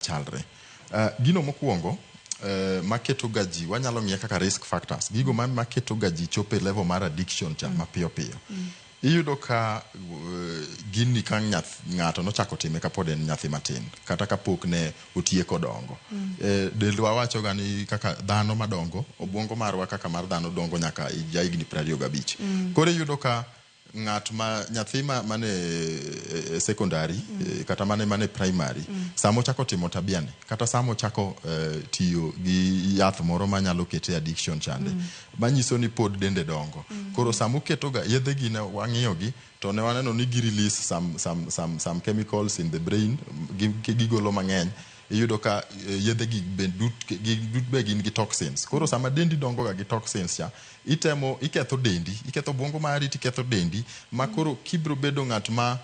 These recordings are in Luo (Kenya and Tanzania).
Chalre. Gino mokwongo maketo ga ji, wanyalo ng'iye kaka risk factors, gigo maketo ga ji chopo e level mar addiction cha mapiyo piyo. Iyudo ka gini ka ng'ato nochako time kapod en nyathi matin, kata kapok ne otieko dongo. Dendwa wacho ga ni kaka dhano madongo, obwongo marwa kaka mar dhano dongo nyaka ja higni 25. Koro iyudo ka ng'at ma nyathi ma mane e secondary kata mane primary, sama ochako timo tabia ni, kata sama ochako tiyo gi yath moro manyalo kete addiction chande, manyiso ni pod dende dongo. Koro sama oketo ga yedhe gi, ne wang'iyo gi to ne waneno ni gi release some chemicals in the brain, gigolo mang'eny. Iyudo ka yedhe gi be dut be gin gi toxins. Koro sama dendi dongo ga gi toxins cha, itemo iketho dendi, iketho obwongo mari, tiketho dendi, ma koro kibro bedo ng'at ma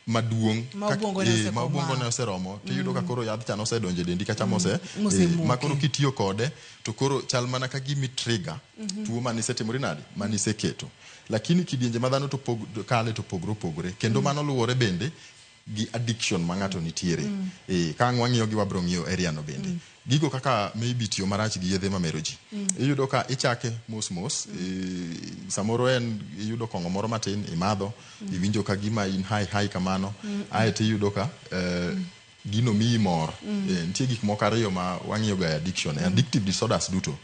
maduong' Ma obwongo ne ma obwongo ne osekomaa. Oseromo, tiyudo ka koro yadh cha nosedonjo e dendi kacha mose Mosemoke. Ma koro kitiyo kode to koro chal mana ka gimi trigger tuo manisetimori nade, maniseketo. Lakini kidienje ma dhano to pog, kale to pogre opogre, kendo mano luwore bende gi addiction ma ng'ato nitiere. Ka ang' wang'iyo gi wabro ng'iyo area no bende. Gigo kaka maybe tiyo marach gi yedhe mamero ji. Iyudo ka ichake mos mos, samoro en iyudo kong'o moro matin imadho, iwinjo ka gima in high high kamano, aeto iyudo ka gino miyi mor. Nitie gik moko ariyo ma wang'iyo ga e addiction, e addictive disorders duto.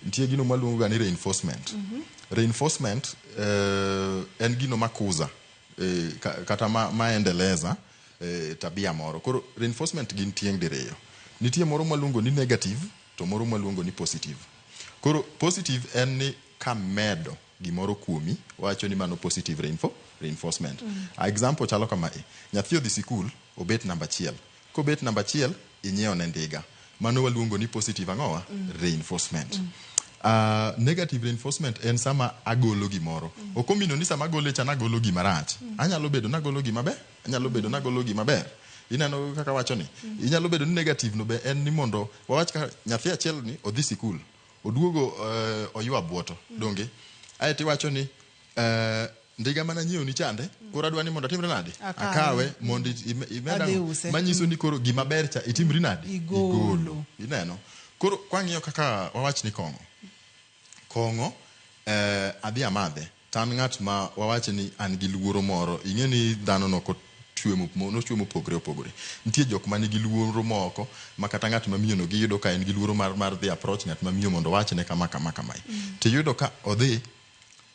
Nitie gino mwaluongo ga ni reinforcement. Reinforcement en gino makuza kata maendeleza tabia moro. Koro reinforcement gin tieng' diriyo. Nitie moro mwaluongo ni negative to moro mwaluongo ni positive. Koro positive en ni kamedo gimoro kuomi, wacho ni mano positive reinforcement. Example chalo kama: nyathi odhi sikul, obet namba 1. Kobet namba 1, inyiewo ne ndiga. Mano waluongo ni positive ang'owa? Reinforcement. Negative reinforcement en sama agolo gimoro. Ok omino ni sama agole cha nagolo gima rach. Anyalo bedo nagolo gima ber, anyalo bedo nagolo gima ber. Ineno kaka wacho ni? Inyalo bedo ni negative no be en ni mondo wawach ka nyathi achiel ni odhi sikul, oduogo oywa buoto, donge? Aeto iwacho ni ndiga mana nyiewo ni chande, koro adwa ni mondo atimre nade? Akawe. Akawe mondo imed Adhi ang'o? use. Manyiso ni koro gima ber cha itimri nade? Igolo. Ineno? Koro kwang'iyo kaka wawach ni kong'o. Kong'o adhi amadhe. To an ng'at ma wawach ni an gi luoro moro. Ing'e ni dhano nochwe mopogre opogore. Nitie jok manigi luoro moko ma kata ng'at ma miyo no giyudo ka en gi luoro mar dhi approach ng'at ma miyo mondo owachne kama kama kamae. Tiyudo ka odhi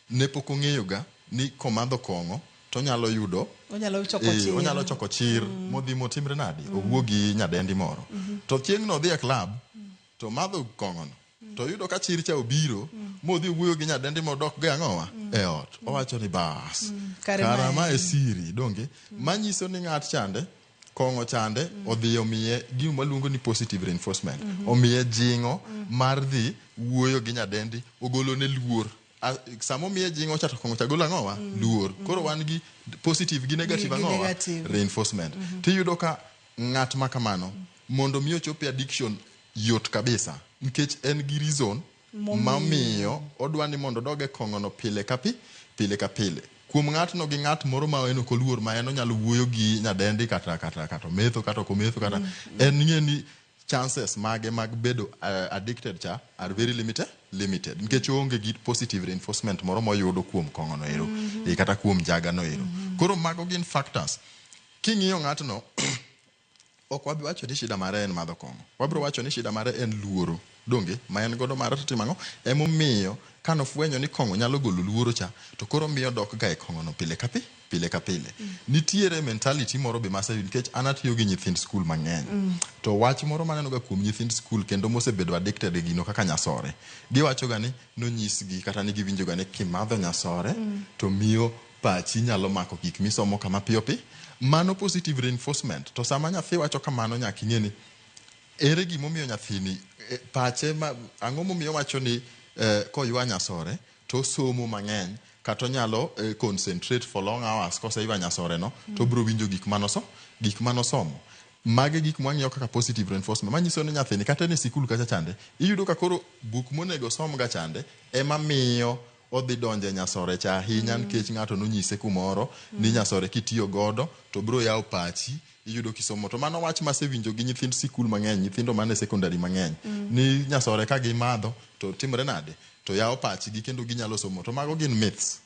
ne pok ong'eyo ga ni komadho kong'o to onyalo yudo Onyalo choko chir. Onyalo choko chir modhi motimre nade, owuo gi nyadendi moro. To chieng' no odhi e club to madho kong'o no to oyudo ka chir cha obiro modhi owuoyo gi nyadendi modok go ang'owa e ot. Owacho ni bas, Kare kara mae ma e siri donge, manyiso ni ng'at chande kong'o chande odhi omiye gima waluongo ni positive reinforcement, omiye jing'o mar dhi wuoyo gi nyadendi, ogolo ne luor. Sama omiye jing'o cha to kong'o cha golo ang'owa? Luor. Koro wan gi positive gi negative Gi ang'owa? Negative. Reinforcement. Tiyudo ka ng'at ma kamano mondo mi ochop e addiction yot kabisa, nikech en gi reason mamiyo odwa ni mondo odog e kong'o no pile ka pile ka pile. Kuom ng'atno gi ng'at moro ma en ok oluor, ma en onyalo wuoyo gi nyadendi kata ometho kata ok ometho, kata en ng'e ni chances mage mag bedo addicted cha are very limited, nikech oonge gi positive reinforcement moro moyudo kuom kong'o no ero kata kuom njaga no ero. Koro mago gin factors. King'iyo ng'atno, ok wabi wacho ni shida mare en madho kong'o, wabiro wacho ni shida mare en luoro, donge, ma en godo mar timo ang'o. Emomiyo kanofwenyo ni kong'o nyalo golo luoro cha, to koro miyo dok ga e kong'o no pile ka pile ka pile. Nitiere mentality moro be maseyudo nikech an atiyo gi nyithind skul mang'eny. To wach moro maneno ga kuom nyithind skul kendo mosebedo addicted e gino kaka nyasore, giwacho ga ni nonyisgi kata ni giwinjo ga ni kimadho nyasore to miyo pachi nyalo mako gik misomo kama piyo piyo. Mano positive reinforcement. To sama nyathi wacho kamano, nyaka ing'e ni ere gimomiyo nyathini pache ma ang'o momiyo wacho ni koywa nyasore to osomo mang'eny kata onyalo concentrate for long hours. Koseywa nyasore no to obiro winjo gik manosomo. Magi gik mwang'iyo kaka positive reinforcement, manyiso ni nyathini kata en e sikul kacha chande, iyudo ka koro buk monego osom ga chande ema miyo odhi donje nyasore cha ahinya nikech ng'ato nonyise kumoro ni nyasore kitiyo godo to biro yawo pachi iyudo kisomo. To mano wach masewinjo gi nyithind sikul mang'eny, nyithindo man e secondary mang'eny, ni nyasore ka gimadho to timre nade, to yawo pachgi kendo ginyalo somo. To mago gin myths.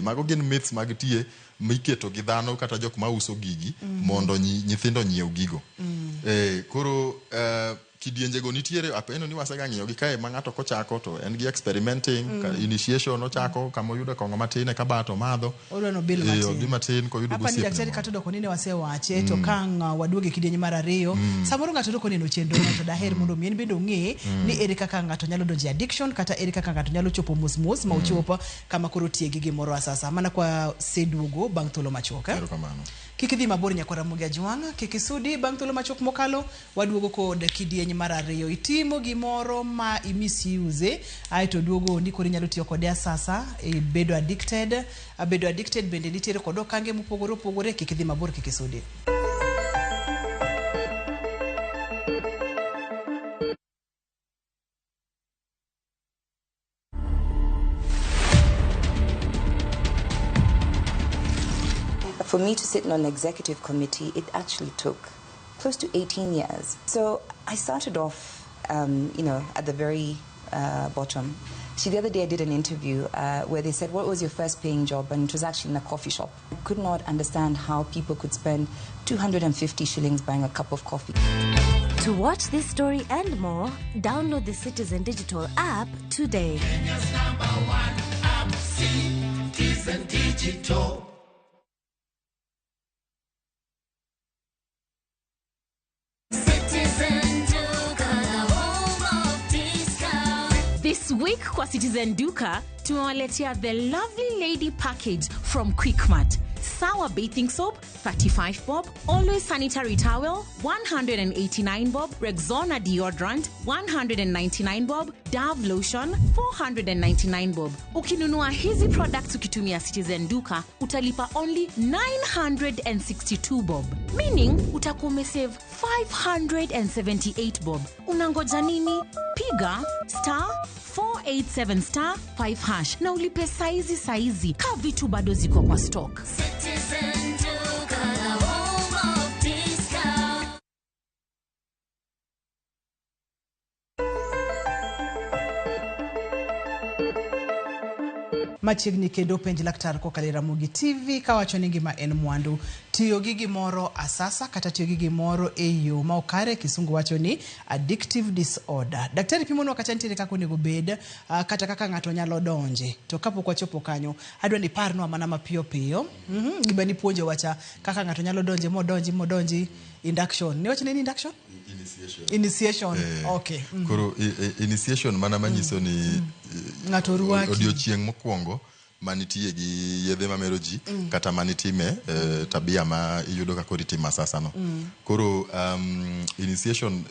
Mago gin myths mag tie miketo gi dhano kata jok mauso gigi mondo nyithindo nyiew gigo. Koro kidienjego nitiere, apeno ni wasega ng'iyo gi kae ma ng'ato kochako to en gi experimenting, initiation ochako kama oyudo kong'o matin e kabat omadho. Odwa nobil matin. Odhi matin koyudo Apa ni gosiepne daktari moro. Kata odoko ni ne wasewache to ka ang' waduogo e kidieny mar ariyo, samoro ng'ato dok oneno chenro no to daher mondo mi en bende ong'e ni ere kaka ng'ato nyalo donjo e addiction kata ere kaka ng'ato nyalo chopo mos mos ma ochop kama koro tiye gi gimoro asasa mana kwa seduogo bang' thuolo machuok. Erokamano. Kik idhi mabor nyakwar Ramogi Ajwang', kik isudi bang' thuolo machuok mokalo waduogo kod kidieny mar ariyo. Itimo gimoro ma i misuse aeto duogo ni koro inyalo tiyo kode asasa e bedo addicted. Bedo addicted bende nitiere kod okange mopogore opogore. Kik idhi mabor, kik isudi. For me to sit on an executive committee, it actually took close to 18 years. So I started off, at the very bottom. See, the other day I did an interview where they said, what was your first paying job? And it was actually in a coffee shop. I could not understand how people could spend 250 shillings buying a cup of coffee. To watch this story and more, download the Citizen Digital app today. Kenya's number one app, Citizen Digital. Citizen Duka, the home of discount. This week kwa Citizen Duka tumewaletea the Lovely Lady package from Quickmart. Sour bathing soap 35 bob, Always sanitary towel 189 bob, Rexona deodorant 199 bob, Dove lotion 499 bob. Ukinunua hizi products ukitumia Citizen Duka utalipa only 962 bob, meaning utakuwa umesave 578 bob. Unangoja nini? Piga star 487 star 5 hash na ulipe saizi saizi ka vitu bado ziko kwa stock. Citizen Duka, the home of discount. Machiegni kendo penj laktar kokalo e Ramogi TV kawacho ni ngima en mwandu. Tiyo gi gimoro asasa kata tiyo gi gimoro e yo ma ok kare, kisungu wacho ni addictive disorder. Daktari pimonwa kacha nitiere kaka onego bed kata kaka ng'ato nyalo donje. To kapok wachopo kanyo, adwa ni iparnwa mana mapiyo piyo. Gima nipuonjo wacha kaka ng'ato nyalo donje modonji modonji induction. Niwacho ni induction? Initiation. Initiation. Okay. Koro initiation mana manyiso ni Ng'ato rwaki. Odiochieng' mokwongo manitie gi yedhe mamero ji kata manitime tabia ma iyudo ka koro itimo asasa no. Koro initiation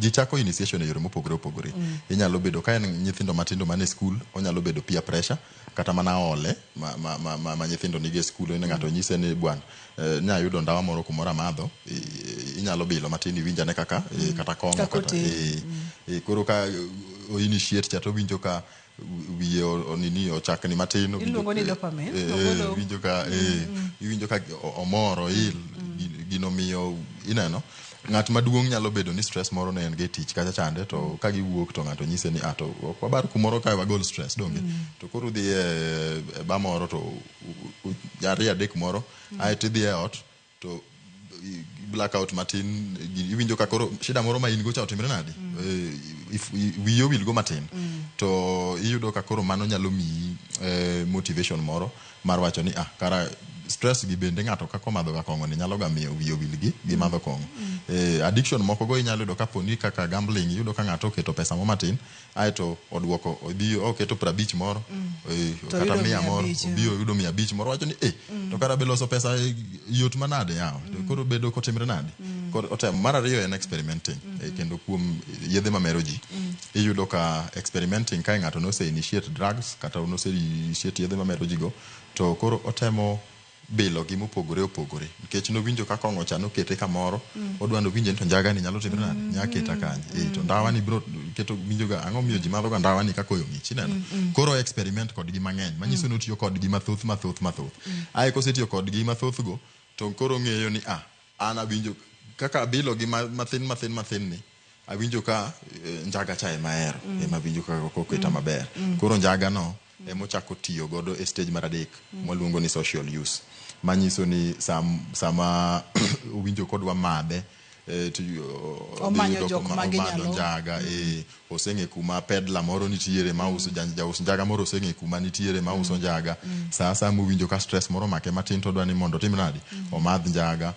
ji chako initiation e yore mopogore opogore. Inyalo bedo ka en nyithindo matindo man e skul, onyalo bedo peer pressure kata mana ole ma nyithindo nigi e skul. En ng'ato nyise ni bwana, nya yudo ndawa moro kumoro amadho, inyalo bilo matin iwinj ane kaka kata kong'o Kaka kata, otin. Koro ka o initiate cha to winjo ka wiye onini ochakni matin, Iluongo ni dopamine, ogolo- winjo ka iwinjo ka omor oil gino miyo ineno ng'at maduong' nyalo bedo ni stress moro ne en go e tich kacha chande, to ka giwuok to ng'ato nyise ni ah, to ok wabar kumoro kae wagol stress donge. To koro udhi e ba moro to ariyo adek moro aeto idhi e ot to blackout matin, iwinjo ka koro shida moro ma in go cha otimre nade, wiyi owil go matin. To iyudo ka koro mano nyalo miyi motivation moro mar wacho ni ah, kara stress gi bende ng'ato kaka omadho ga kong'o ni nyalo ga miyo wiye owil gi madho kong'o. Addiction moko go inyalo yudo kapo ni kaka gambling, iyudo ka ng'ato oketo pesa mo matin aeto oduoko odhi oketo 50 moro To kata oyudo 100 mia moro abich, obi oyudo 500 moro, wacho ni to kara be loso pesa yot manade yawa. To koro bedo kotimre nade. Koro otemo. Mar ariyo en experimenting. Kendo kuom yedhe mamero ji iyudo ka experimenting kae ng'ato nose initiate drugs kata nose initiate yedhe mamero ji go, to koro otemo bilo gi mopogore opogore nikech nowinjo ka kong'o cha nokete kamoro, odwa nowinje ni to njaga ni nyalo timre nade, nya keta kanye, to ndawa ni bro keto winjo ga ang'o miyo ji madho ga ndawa ni ka koyo ng'ich ineno koro experiment kodgi mang'eny manyiso ni otiyo kodgi mathoth mathoth mathoth ae kosetiyo kodgi mathoth go to koro ong'eyo ni ah an awinjo kaka abilo gi mathin mathin mathin ni awinjo ka njaga cha ema ahero ema awinjo ka koketa maber koro njaga no emochako tiyo godo e stage mar adek mwaluongo ni social use manyiso ni sama owinjo kodwa madhe Omanyo jok ma ginyalo njaga oseng'e kuma pedla moro nitiere mauso jaus njaga moro oseng'e kuma nitiere mauso njaga sa asaya mowinjo ka stress moro omake matin to odwa ni mondo otim nadi omadh njaga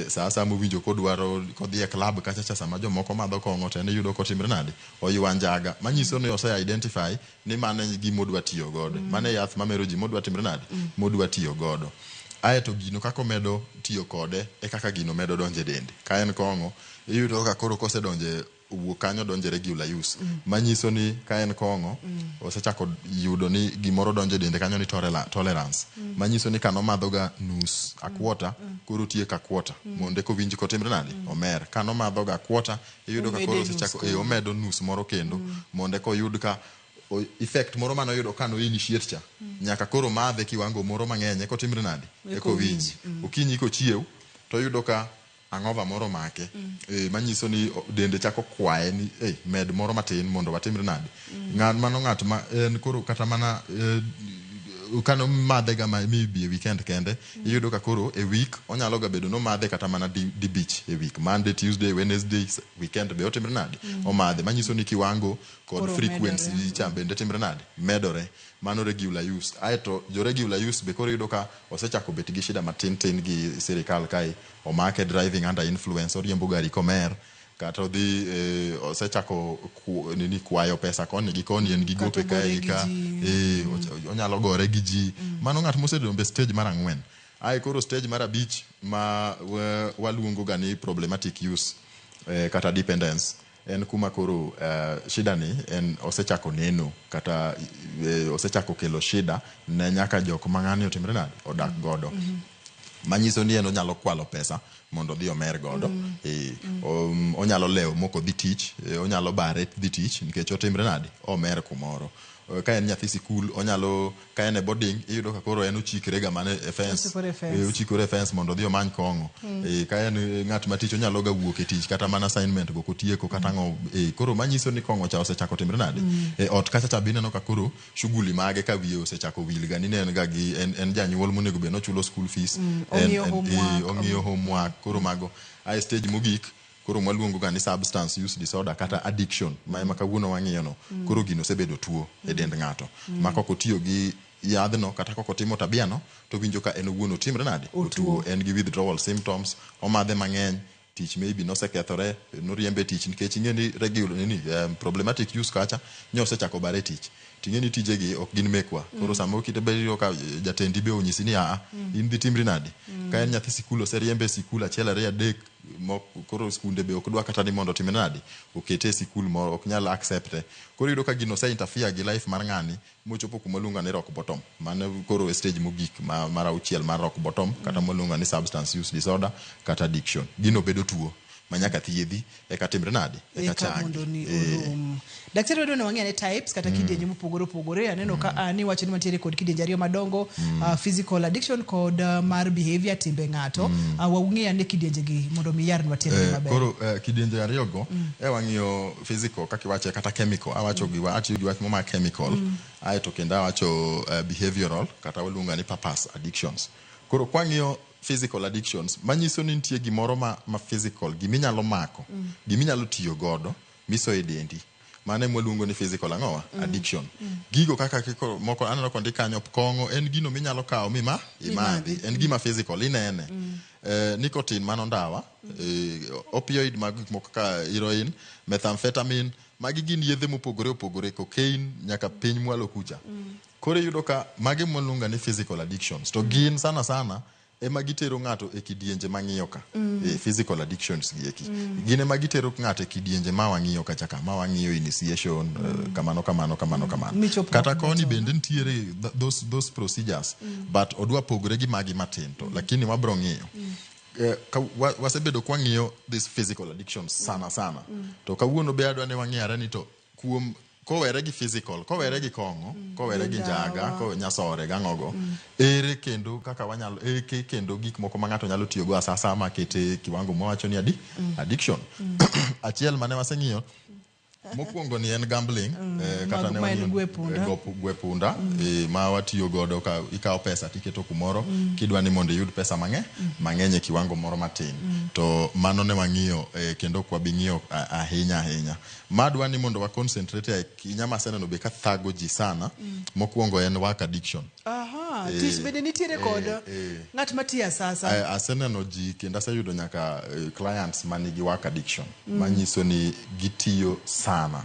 sa asaya mowinjo kodwaro kodhi e club kacha cha sama jomoko madho kong'o to en iyudo kotimre nadi oywa njaga manyiso ni ose identify ni mano e gima odwa tiyo godo mano e yath mamero ji modwa timre nadi modwa tiyo godo aeto gino kaka omedo tiyo kode e kaka gino medo donjo e dende ka en kong'o iyudo ka koro kosedonje owuok kanyo donje regular use manyiso ni ka en kong'o osechako yudo ni gimoro donjo e dende kanyo ni tolerance manyiso ni kanomadho ga nus a quarter koro otieko a quarter mondo eka owinj kotimre nadi omer kanomadho ga quarter iyudo ka koro osechako omedo nus moro kendo mondo eka oyud ka effect moro manoyudo ka no initiate cha nyaka koro madhe kiwango moro mang'eny eka otimre nadi eka owinj okinyi kochiew to oyudo ka ang'ova moro make manyiso ni dende chako kwaye ni med moro matin mondo watimre nadi mano ng'at ma en koro kata mana kano madhe ga maybe e weekend kende iyudo ka koro e week onyalo ga bedo nomadhe kata mana dibich e week Monday Tuesday Wednesday weekend be otimre nadi omadhe manyiso ni kiwango kod frequency cha bende timre nadi medore mano regular use aeto jo regular use be koro iyudo ka osechako bet gi shida matin tin gi sirikal kae omake driving under influence oriembo gari komer kata odhi osechako nini kwayo pesa koni gi koni en gi gope kae gi ka onyalo gore gi ji mano ng'at mosedonjo e stage mar 4 ae koro stage mar 5 ma waluongo ga ni problematic use kata dependence en kuma koro shida ni en osechako neno kata osechako kelo shida ne nyaka jok ma ng'ani otimre nadi odak godo manyiso ni en onyalo kwalo pesa mondo odhi omer godo onyalo lewo mok odhi tich onyalo bare dhi tich nikech otimre nadi omer kumoro ka en nyathi sikul onyalo ka en e boarding iyudo ka koro en ochikre ga mana e fence ochikore e fence mondo odhi omany kong'o ka en ng'at ma tich onyalo ga wuok e tich kata mana assignment go kotieko kata ang'o koro manyiso ni kong'o cha osechako timre nadi e ot kacha cha be ineno ka koro shughuli mage ka wiye osechako wil ga ni ne en ga gi en janyuol monego bed nochulo school fees ong'iyo homework koro mago ae stage mogik koro mwaluongo ga ni substance use disorder kata addiction ma ema kawuono wang'iyo no koro gino osebedo tuo e dend ng'ato ma kok otiyo gi yadhno kata kok otimo tabia no to winjo ka en owuon otimre nadi otuo en gi withdrawal symptoms omadhe mang'eny tich maybe nosekethore noriembe tich nikech ing'e ni regular nini problematic use kacha nyosechako bare tich ting'e ni tijegi ok gin mekwa koro sama okite bedo ka jatendi be onyisi ni aa in dhi timri nadi ka en nyathi sikul oseriembe e sikul 1 2 3 koro skunde be ok dwa kata ni mondo otimre nadi okete e sikul moro ok nyal accepte koro iyudo ka gino ose interfere gi life mar ng'ani mochopo kuma luongo ni rock bottom mano koro e stage mogik mar 6 mar rock bottom kata mwaluongo ni substance use disorder kata addiction gino bedo tuo ma nyaka thiedhi eka timre nadi eka changi Daktari wadwa ni wang'e ane types kata kidienje mopogore opogore aneno ka ni wacho ni wantiere kod kidienje ariyo madongo physical addiction kod mar behavior timbe ng'ato wang'e ane kidienje gi mondo mi yarnwa tiendgi maber koro kidienje ariyo go e wang'iyo physical kaka iwache kata chemical awacho gi atiyo gi wach mar chemical aeto kendo awacho behavioral kata waluongo ni purpose addictions koro kwang'iyo physical addictions manyiso ni nitie gimoro ma physical giminyalo mako giminyalo tiyo godo miso e dendi mano ema waluongo ni physical ang'owa addiction gigo kaka moko aneno kondik kanyo kong'o en gino minyalo kawo mima imadhi en gima physical inene nicotine mano ndawa opioid mag gik moko kaka heroin methamphetamine magi gin yedhe mopogore opogore cocaine nyaka piny mwalo kucha koro iyudo ka magi mwaluongo ni physical addictions to gin sana sana ema gitero ng'ato e kidienje mang'iyo ka physical addictions gi eki gin ema gitero ng'ato e kidienje ma wang'iyo kacha ka ma wang'iyo initiation kamano kamano kamano kamano kata koni bende nitiere those procedures but odwa pogore gi magi matin to lakini wabro ng'iyo Wasebedo kwang'iyo this physical addiction sana sana. To kawuono be adwa ni wang'iyare ni to kuom kowere gi physical, kowere gi kong'o, kowere gi njaga, ko nyasore gang'ogo, ere kendo kaka wanyalo, ere kendo gik moko ma ng'ato nyalo tiyogo asasa makete kiwango mwawacho ni addiction. Achiel mane waseng'iyo mokwongo ni en gambling, kata ne ma en wang'iyo gwe punda. Gwe punda, ma watiyo godo ka ikawo pesa tiketo kumoro kidwa ni mondo iyud pesa mang'eny e kiwango moro matin. To mano ne wang'iyo, kendo ok wabi ng'iyo ahinya ahinya. Madwa ni mondo wa concentrate ahinya maseneno be ka thago ji sana. Mokwongo en work addiction. Aha, tich bende nitiere kod ng'at matiyo asasa. Aseneno ji kendo aseyudo nyaka clients manigi work addiction manyiso ni gitiyo sana.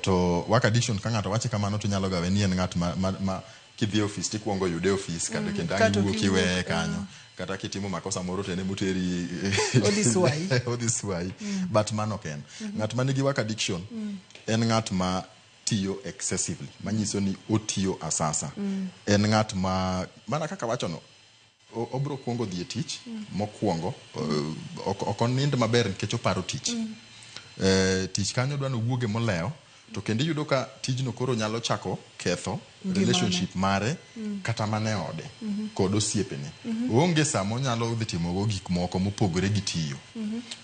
To work addiction ka ng'ato wacho kamano to inyalo gawe ni en ng'at ma kidhi e ofis tikuongo yude e ofis kata kendo ang' Kata iwuok ok iweye iwuok, kanyo. Kata kitimo makosa moro to en emoteri Odhi swayi. Odhi swayi. But mano ok en. Ng'at manigi work addiction en ng'at ma tiyo excessively, manyiso ni otiyo asasa. En ng'at ma mana kaka wachono obro kuongo dhi e tich mokwongo, ok onind maber nikech oparo tich. Tich kanyo dwa nowuoge molewo, to kendo iyudo ka tijno koro nyalo chako ketho Ngimane. relationship mare kata mana e ode kod osiepene. Oonge saa monyalo dhi timogo gik moko mopogore gi tiyo.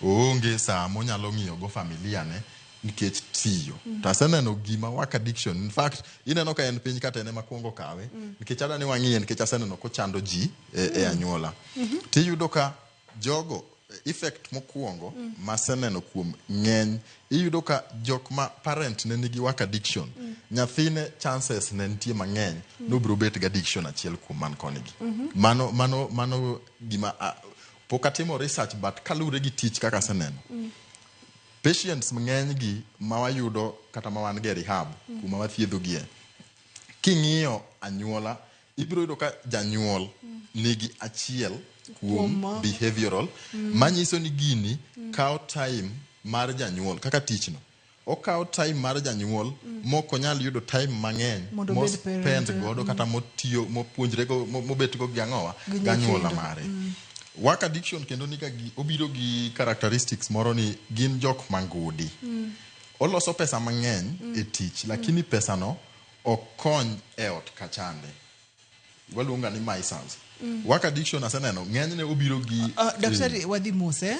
Oonge saa monyalo ng'iyogo familia ne nikech tiyo. To aseneno gima work addiction. In fact, ineno ka en piny kata en ema kuongo kawe. Nikech adwa ni wang'iye nikech aseneno kochando ji e anyuola. Tiyudo ka jogo effect mokwongo maseneno kuom ng'eny, iyudo ka jok ma parent ne nigi work addiction, nyathine chances ne nitie mang'eny nobiro bet gi addiction achiel kuom man koni gi. Mano gima pok atimo research, but kaluwore gi tich kaka aseneno. Patients mang'eny gi ma wayudo kata ma wan go e rehab kuma wathiedho gie, king'iyo anyuola ibiro yudo ka janyuol nigi achiel kuom Kuom, behavioral manyiso ni gini kawo time mar janyuol kaka tichno okawo time mar janyuol mok onyal yudo time mang'eny Mondo mo obed parent, spend godo kata motiyo mopuonjrego mobetgo gi ang'owa Gi gi anyuola nyithindo. mare. Work addiction kendo niga gi obiro gi characteristics moro ni gin jok mangudi. Oloso pesa mang'eny e tich, lakini pesa no ok kony e ot kachande. Waluonga ni misers. Work addiction aseneno ng'enyne obiro gi Daktari, wadhi mos, eh?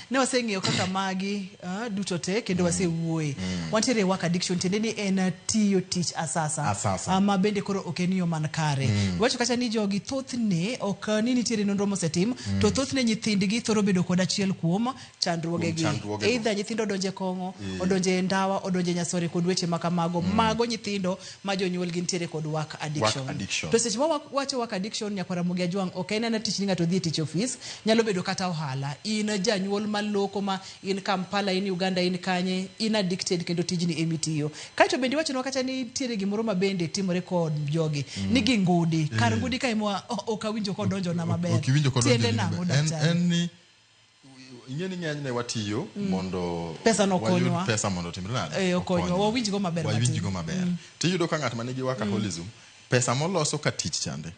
Ne waseng'iyo kaka magi duto te kendo wasewuoye. Wantiere e work addiction, tiende ni en tiyo tich asasa. Asasa. Ma bende koro ok en yo man kare. Wacho kata ni jogi thothne ok ni nitiere nonro mosetim, to thothne nyithindgi thoro bedo kod achiel kuom chandruogegi. Kuom chandruogego. Either nyithindo odonje kong'o, odonje ndawa, odonje nyasore kod weche ma kamago. Mago nyithindo ma jonyuolgi nitiere kod work addiction. Work addiction. To seche ma wacho work addiction, nyakwar Ramogi Ajwang', ok en ena tich ni ng'ato dhi e tich ofis, nyalo bedo kata ohala. In janyuol maloko ma in Kampala, in Uganda, in kanye, in addicted kendo tijni emitiyo. Kaeto bende iwachonwa kata ni nitiere gimoro ma bende timore kod jogi, ni gi ngudi. Kar ngudi ka ema ok awinjo kodonjona maber. Ok iwinjo kodonjoni Tiende nang'o, maber. En, daktari? en ni ing'e ni ng'enyne watiyo mondo Pesa no wayud okonywa. pesa mondo otimre nade? Okonywa. Wawinjgo maber matin. Wawinjgo maber. Tiyudo ka ng'at manigi workaholism, pesa moloso ka tich chande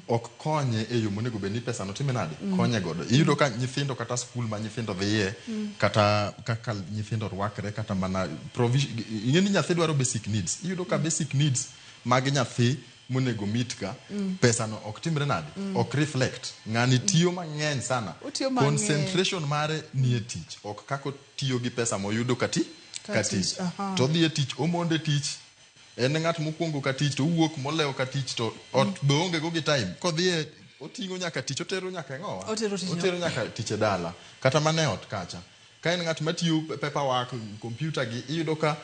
ok konye e yo monego bed ni pesa no time nade? Konye godo. Iyudo ka nyithindo kata skul ma nyithindo dhiye, kata kaka nyithindo rwakre, kata mana provision, ing'e ni nyathi dwaro basic needs. Iyudo ka basic needs mag nyathi monego meet ka, pesa no ok timre nade? Ok reflect. Ng'ani tiyo mang'eny sana. Otiyo mang'eny. Concentration mare nie tich, ok kaka otiyo gi pesa moyudo ka ti Ka ka tich, tich. aha. To odhi e tich, omondo e tich. En ng'at mokwongo ka tich to owuok molewo ka tich to ot be oonge go gi time. Kodhi e oting'o nyaka tich, otero nyaka e ng'owa? Otero tich. Otero nyaka tich e dala. Kata mana e ot kacha. Ka en ng'at matiyo paperwork, computer gi, iyudo ka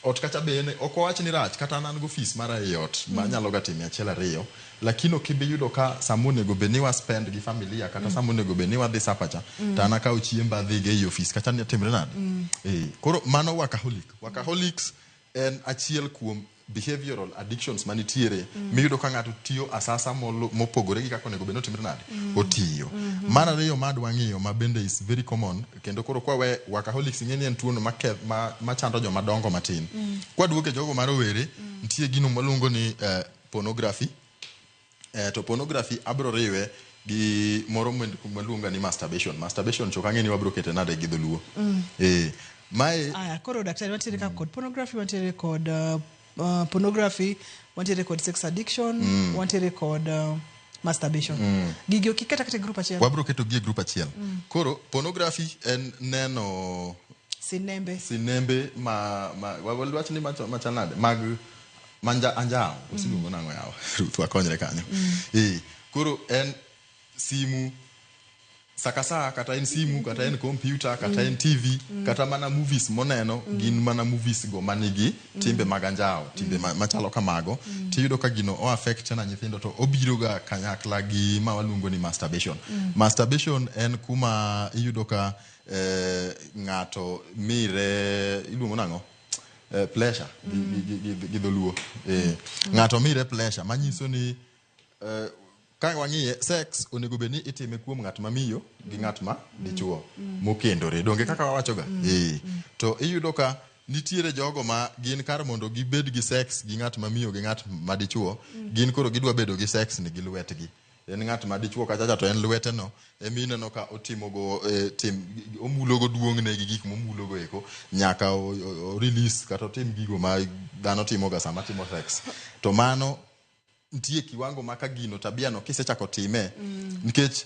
ot kacha be en ok wawach ni rach, kata an go ofis mara ei ot ma anyalo ga time achiel ariyo, lakini ok ibi yudo ka sama onego bed ni wa spend gi familia kata sama onego bed ni wadhi sapa cha, to an akawo chiemba adhi go ei ofis kacha ni timre nade? Koro mano workaholic. Workaholics en achiel kuom behavioral addictions manitiere miyudo ka ng'ato tiyo asasa mopogore gi kaka onego bed ni otimre nade? Otiyo. Mar ariyo ma adwa ng'iyo ma bende is very common, kendo koro kwa we workaholics ing'e ni en tuono machando joma dongo matin. Kwaduoke jogo ma rowere, nitie gino mwaluongo ni pornography. To pornography abro riwe Gi moro maluonga ni masturbation. Masturbation to kang'e ni wabro kete nade gi dholuo. Mae Aya, koro daktari, wantiere ka kod pornography, wantiere kod pornography, wantiere kod sex addiction, wantiere kod masturbation. Gigi ok iketa kata e group achiel? Wabro keto gi e group achiel. Koro pornography en neno sinembe. Sinembe ma wach ni machal nade mag manja anjawo osiluongo nang'o yawa Ruth wakonyre kanyo. Koro en simu saka saa, kata en simu, kata en computer, kata en TV, kata mana movies moneno gin mana movies go manigi timbe mag anjawo, timbe machalo kamago. Tiyudo ka gino o affect na nyithindo to obiro ga kanyakla gi ma waluongo ni masturbation. Masturbation en kuma iyudo ka ng'ato mire, iluongo nang'o, pleasure gi dholuo. Ng'ato mire pleasure manyiso ni ka wang'iye, sex onego bed ni itime kuom ng'at ma miyo gi ng'at ma dichuo mokendore, donge kaka wawachoga? To iyudo ka nitiere jogo ma gin kar mondo gibed gi sex gi ng'at ma miyo gi ng'at ma dichuo, gin koro gidwa bedo gi sex ni gi lwetgi. En ng'at ma dichuo kachacha to en lwete no emi ineno ka otimogo tim omulogo duong'ne gi gik momulogo eko nyaka o release kata otim gigo ma dhano timoga sama timo sex. To mano nitie kiwango ma ka gino tabia no kisechako time, nikech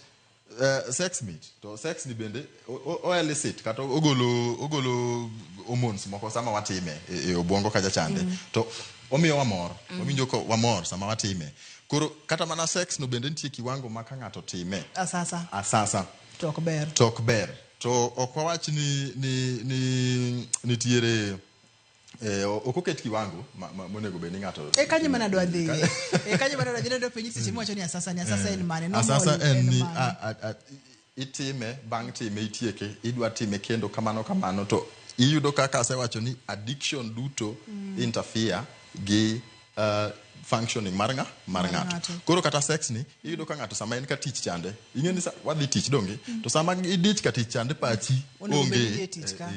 sex mit to sex ni bende o elicit kata ogolo hormones moko sama watime e obwongo kacha chande, to omiyo wamor, wawinjo ka wamor sama watime. Koro kata mana sex no bende nitie kiwango ma ka ng'ato time asasa asasa to ok ber. To ok ber. To ok wawach ni nitiere ok oket kiwango monego bed ni ng'ato E kanyo mana adwa dhiye, e kanyo mana adwa dhiye, adwa penji seche miwacho ni asasa ni asasa en mane? Normal Asasa en ni mane? Itime, bang' time itieke, idwa time kendo kamano kamano. To iyudo kaka asewacho ni addiction duto interfere gi functioning mar Mar ng'ato. Ng'ato. Koro kata sex ni iyudo ka ng'ato sama en ka tich chande, ing'e ni wadhi tich, donge? To sama idich ka tich chande, pachi Onego onge bed ni idhi e tich ka.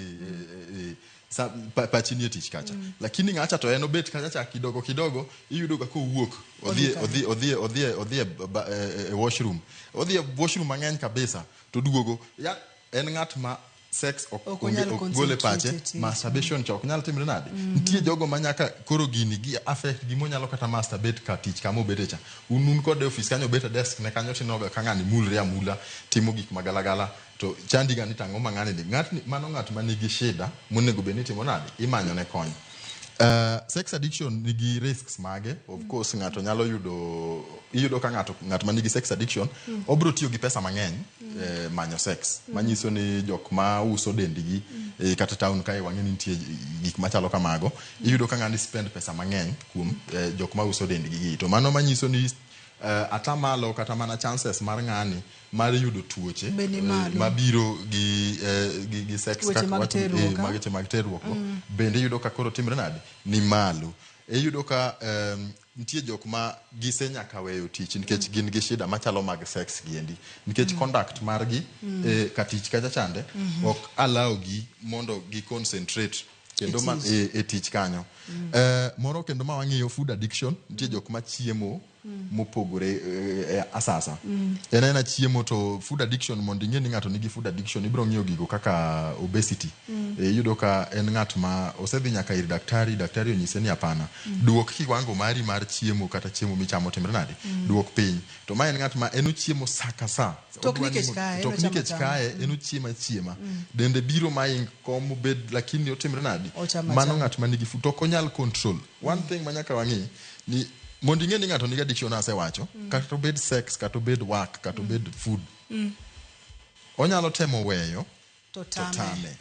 Pachi nie tich kacha, lakini ng'acha to en obet kacha cha kidogo kidogo, iyudo ga kowuok odhi Odhi. Odhi e washroom, odhi e washroom mang'eny kabisa to duogo ya en ng'at ma sex ok Ok onge onyal ok gole concentrate pache. e tich. Masturbation cha ok nyal timre nade. Nitie jogo ma nyaka koro gini gi affect gimonyalo kata masturbate ka tich kama obete cha. Un kode e office kanyo, obet e desk ne kanyo, tinenoga ka ng'ani mulre amula, timo gik magalagala, to chandi ga ni tang'o ma ng'ani ni ng'atni. Mano ng'at ma nigi shida monego bed ni itimo nade, imanyo ne kony. Sex addiction nigi risks mage. Of course ng'ato nyalo yudo, iyudo ka ng'ato ng'at ma nigi sex addiction obro tiyo gi pesa mang'eny manyo sex, manyiso ni jok ma uso dendgi kata town kae wang'e ni nitie gik machalo kamago. Iyudo ka ng'ani spend pesa mang'eny kuom jok ma uso dendgi gi, to mano manyiso ni atamalo kata mana chances mar ng'ani mar yudo tuoche Be ni malo. Mabiro gi sex Tuoche kaka mag terruok, ah? Weche mag terruok go bende iyudo ka koro timre nade ni malo. Iyudo ka nitie jok ma gise nyaka weyo tich nikech gin gi shida machalo mag sex giendi, nikech conduct margi ka tich kacha chande ok allow gi mondo gi concentrate kendo E ma, tich. e tich kanyo. Moro kendo ma wang'iyo, food addiction. Nitie jok ma chiemo mopogore asasa en aena chiemo. To food addiction, mondo ing'e ni ng'ato nigi food addiction, ibiro ng'iyo gigo kaka obesity. Iyudo ka en ng'at ma osedhi nyaka ir daktari, daktari onyise ni hapana, duok kiwango mari mar chiemo, kata chiemo michamo timre nade, duok piny. To ma en ng'at ma en ochiemo sa ka sa. To ok Odwa ni nikech kae, en to ok ochamo nikech achama. Kae en ochiemo achiema, dende biro maing kom obed, lakini otimre nade, Ochamo mano achama. Ng'at ma nigi food to ok onyal control. One thing ma nyaka wang'i ni mondo ing'e ni ng'ato nigi addiction, asewacho, kata obed sex, kata obed work, kata obed food, onyalo temo weyo to to tame. Tame.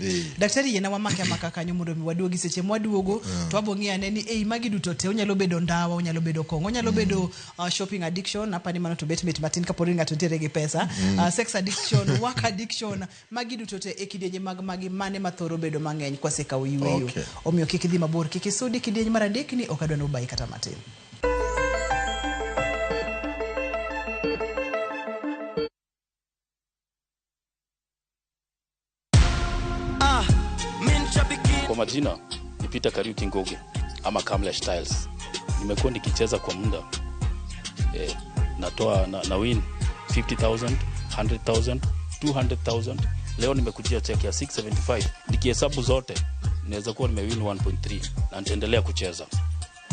Eh. Daktari, yiena wamake amaka kanyo mondo mi waduogi. Seche mwaduogo to wabo ng'iyo ane ni ei magi duto te, onyalo bedo ndawa, onyalo bedo kong'o, onyalo bedo shopping addiction, apani mano to bet mit matin kapo ni ng'ato nitiere gi pesa, sex addiction, work addiction, magi duto te e kidienje mag magi mane mathoro bedo mang'eny kwasekawo yweyo. Okay. Omiyo kik idhi mabor, kik isudi kidieny mar adek ni ok adwa ni ubayi kata matin. Kwa majina ni Peter Kariuki Ngugi ama Kamlesh Styles. Nimekuwa nikicheza kwa muda. Natoa na win 50,000, 100,000, 200,000. Leo nimekujia check ya 675. Nikihesabu zote naweza kuwa nimewin 1.3 na nitaendelea kucheza.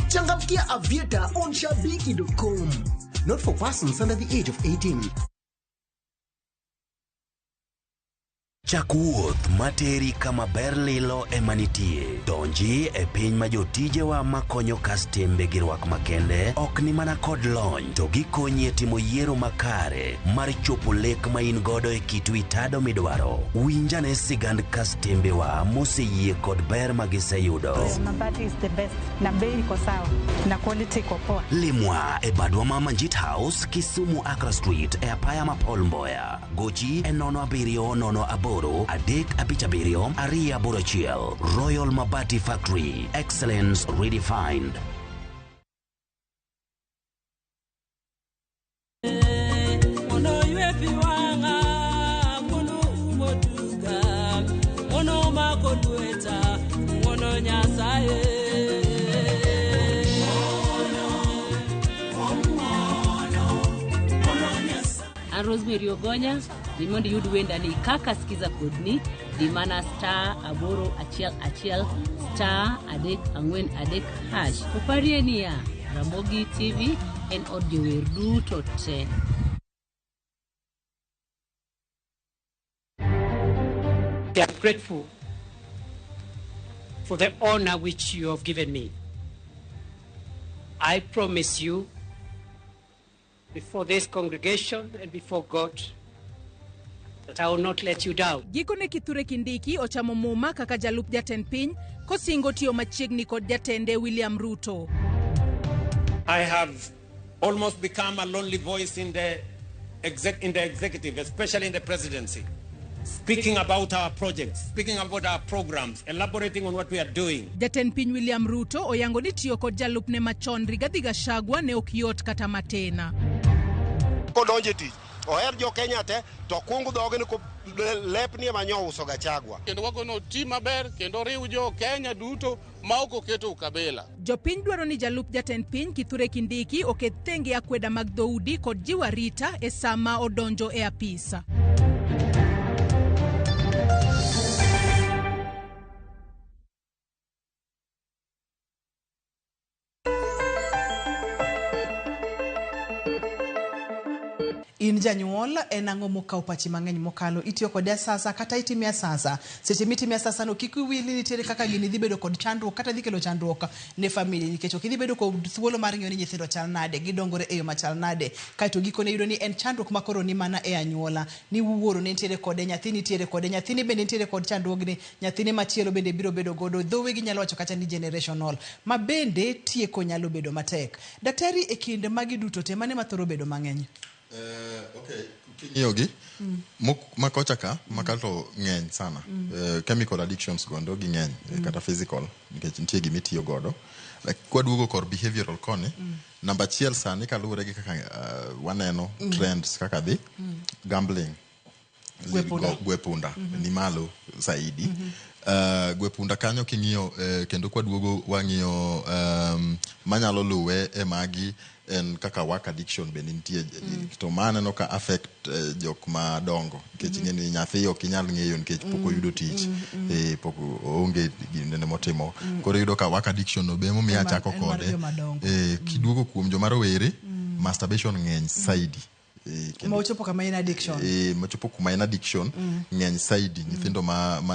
Changamkia Aviator on shabiki.com. Not for persons under the age of 18. Chak wuoth materi kama ber lilo ema nitie. Donji e piny ma jotijewa makonyo kastembe gi rwak makende ok ni mana kod lony to gikonyi e timo yiero makare mar chopo lek ma in godo e kit wi tado midwaro. Winjane sigand kastembewa moseyie kod ber ma giseyudo. Mabati is the best na bei iko sawa na quality iko poa. Limwa e badwa ma Manjit House, Kisumu Accra Street e apaya ma Paul Mboya. Gochi e 07 08 357 281. Royal Mabati Factory. Excellence redefined. An Rosemary Ogonya, dhi mondo iyud wendani kaka sikiza kodni, dhi mana *811 *343 hash. To parie niya, Ramogi TV en od jower duto te. I am grateful for the honor which you have given me. I promise you, before this congregation and before God, that I will not let you down. Gikone Kithure Kindiki ochamo muma kaka jalup jatend piny kosingo tiyo machiegni kod jatende William Ruto. I have almost become a lonely voice in the executive, especially in the presidency, speaking about our projects, speaking about our programs, elaborating on what we are doing. Jatend piny William Ruto oyango ni tiyo kod jalupne machon Rigathi Gachagua ne ok yot kata matena. Kodonje tich, oher jo Kenya te, to kuong dhoge ni lepni ema nyo uso Gachagua. Kendo wagono ti maber kendo riw jo Kenya duto ma ok oketo ukabila. Jopiny dwaro ni jalup jatend piny Kithure Kindiki oket thenge akweda mag dhoudi kod jiwo arita e sama odonjo e apisa. In janyuol en ang'o mokawo pachi mang'eny mokalo itiyo kode asasa kata itime asasa seche mitime asasa no kik wiwi ni nitiere kaka gini dhi bedo kod chandruok kata dhi kelo chandruok ne family nikech ok idhi bedo kod thuolo mar ng'iyo ni nyithindo chal nade gidongore e yo machal nade kaeto gikone yudo ni en chandruok makoro ni mana e anyuola ni wuoro ne nitiere kode nyathi nitiere kode nyathini bende nitiere kod chandruogni nyathine machielo bende biro bedo godo dhowe ginyalo wacho kata ni generational ma bende tieko nyalo bedo matek. Daktari e kinde magi duto te mane mathoro bedo mang'eny? Okay, king'iyogi makocha ka makato ng'eny sana. Chemical addictions gondo gi ng'eny kata physical nikech nitie gima itiyo godo. Like kwaduogo kor behavioral koni namba achiel sani kaluwore gi kaka waneno trends kaka dhi gambling gwe punda ni malo zaidi. Gwe punda kanyo king'iyo kendo kwaduogo wang'iyo manyalo luwe e magi en kaka work addiction bende nitie to maneno ka affect jok madongo nikech ing'e ni nyathi ok inyal ng'eyo nikech pok oyudo tich pok oonge ginene motimo koro iyudo ka work addiction no be momiyo achako kode kiduogo kuom joma rowere masturbation ng'eny saidi mochopo kama en addiction mochopo kuma en addiction ng'eny saidi nyithindo